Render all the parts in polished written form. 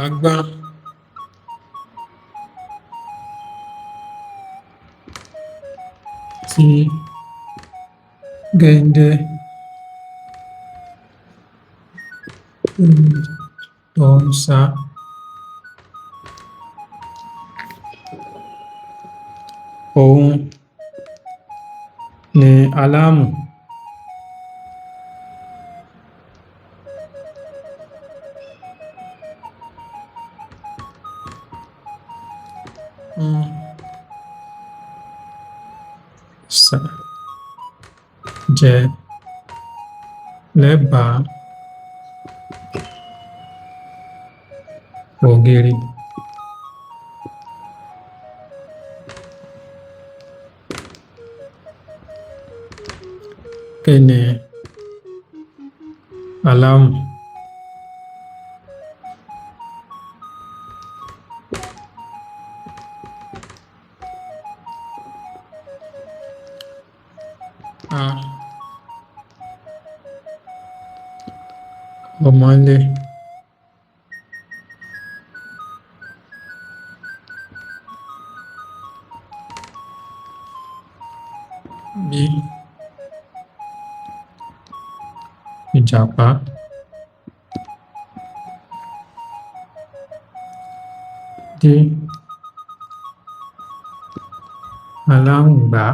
Agbọ́n tí géńdé tó ń sá, òun ni alámù ń sá jẹ lẹ́bàá ògiri. Kí ni alámù? A. Ọmọńlé. B. Ìjàpá. D. Aláǹgbá.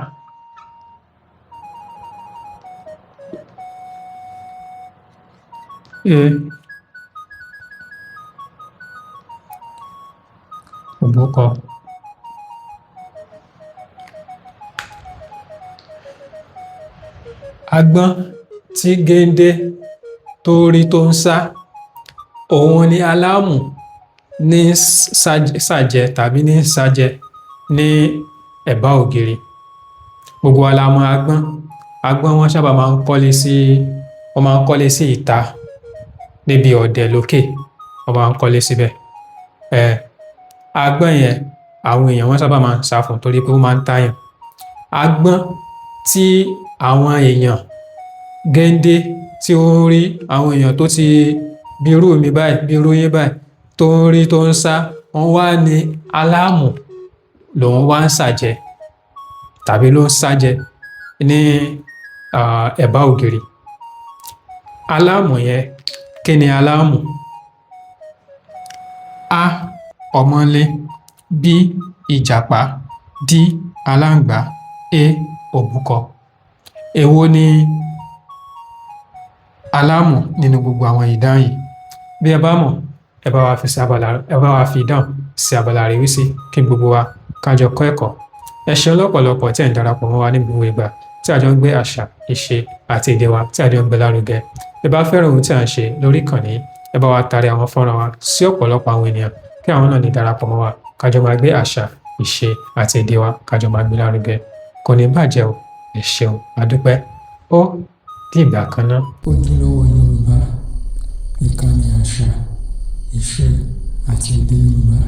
E. Òbúkọ. Agbọ́n tí géńdé tó rí tó ń sá, òun ni alámù ní sàjẹ tàbí ní sàjẹ ní ẹ̀bá ògiri. Gbogbo wa la mọ̀ agbọ́n. Agbọ́n wọ́n sábà máa ń kọ́lé sí, wọ́n máa ń kọ́lé sí ìta níbi ọ̀dẹ̀ lókè, wọ́n máa ń kọ́lé síbẹ̀. Agbọ́n yẹn àwọn èèyàn wọ́n sábà máa ń sá fún torí pé ó máa ń tàyàn. Agbọ́n tí àwọn èèyàn géńdé tí ó ń rí àwọn èèyàn tó ti bí irú mi báyìí, bí irú yín báyìí tó ń rí tó ń sá, wọ́n wá ní alámù lòun wá ń sàjẹ tàbí ló ń sájẹ ní ẹ̀bá ògiri. Alámù yẹn, kí ni alámù? A. Ọmọńlé. B. Ìjàpá. D. Aláǹgbá. E. Òbúkọ. Èwo ni alámù nínú gbogbo àwọn ìdáhùn yìí? Bí ẹ bá mọ̀, ẹ bá wa fi sí abala, ẹ bá wa fi ìdáhùn sí abala àríwísí kí gbogbo wa ká jọ kọ́ ẹ̀kọ́. Ẹ ṣeun lọ́pọ̀lọpọ̀ tí ẹ̀ ń darapọ̀ mọ́ wa ní gbogbo ìgbà tí a jọ ń gbé àṣà, ìṣe àti èdè wa tí a jọ ń gbé lárugẹ. Bí ẹ bá fẹ́ràn ohun tí à ń ṣe lórí ìkànnì yìí, ẹ bá wa tari àwọn fọ́nrán wa sí ọ̀pọ̀lọpọ̀ àwọn ènìyàn kí àwọn náà lè darapọ̀ mọ́ wa ká jọ máa gbé àṣà, ìṣe àti èdè wa ká jọ máa gbé lárugẹ. Kò ní bàjẹ́ o. Ẹ ṣeun, a dúpẹ́. Ó dìgbà kan ná. Ojúlówó Yorùbá, ìkànnì àṣà, ìṣe àti èdè Yorùbá.